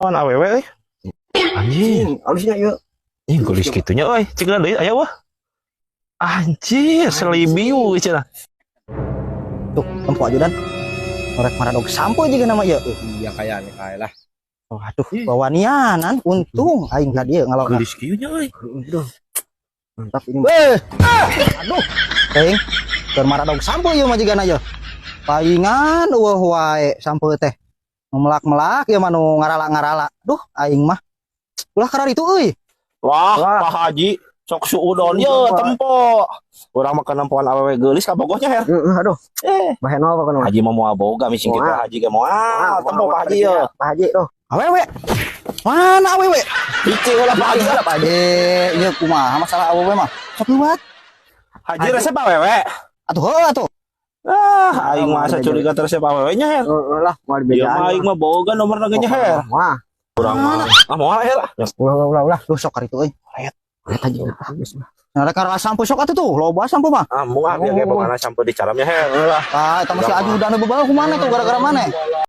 Awewe euy. Anjir. Alusnya ieu. Ih, geulis kitu nya euy. Cik deui aya wah. Anjir, selibiu cenah. Tuh, tempo ajudan. Rek maradog sampeu juga nama ieu. Iya, kayaknya kae lah. Waduh, bawanianan untung aing ka dieu ngalor. Geulis kieu nya euy. Aduh. Mantap ini. Weh. Aduh. Teuing. Keur maradog sampeu ieu mah jigana ieu. Paingan eueuh wae sampeu teh. Nu melak-melak ieu mah nu ngarala-ngarala. Duh, aing mah. Ulah kararitu euy. Wah, Wah. Pak Haji sok suudon ye tempo. Urang mah nempoan awewe geulis kabogohnya, Her. Heeh, aduh. Eh, Baheno apa kono? Haji mah moal boga mising kitu Moal. Haji ge moal. Tempo Pak Haji ye. Pak Haji tuh. Awewe. Mana awewe? Bicik ulah, Pak Haji. Pak Haji, ieu kumaha masalah awewe mah? Sok liwat. Haji resep awewe. Atuh heuh atuh. Ah, aing mah asa curiga resep awewe nya, Her. Heeh lah, moal Ieu dibejaan. mah aing mah boga nomorna ge nya, Her. Wah, Urang mah ah moal, Her. ulah ulah ulah. Duh, sok karitu euy. Eta jeung geus mah. Nah, rek ngarala sampeu sok atuh tuh, loba sampeu mah. Ah, moal biar ge bogana sampeu di caramnya, Her. Ah, eta masih ajudan bebawa kumaha tuh gara-gara mana?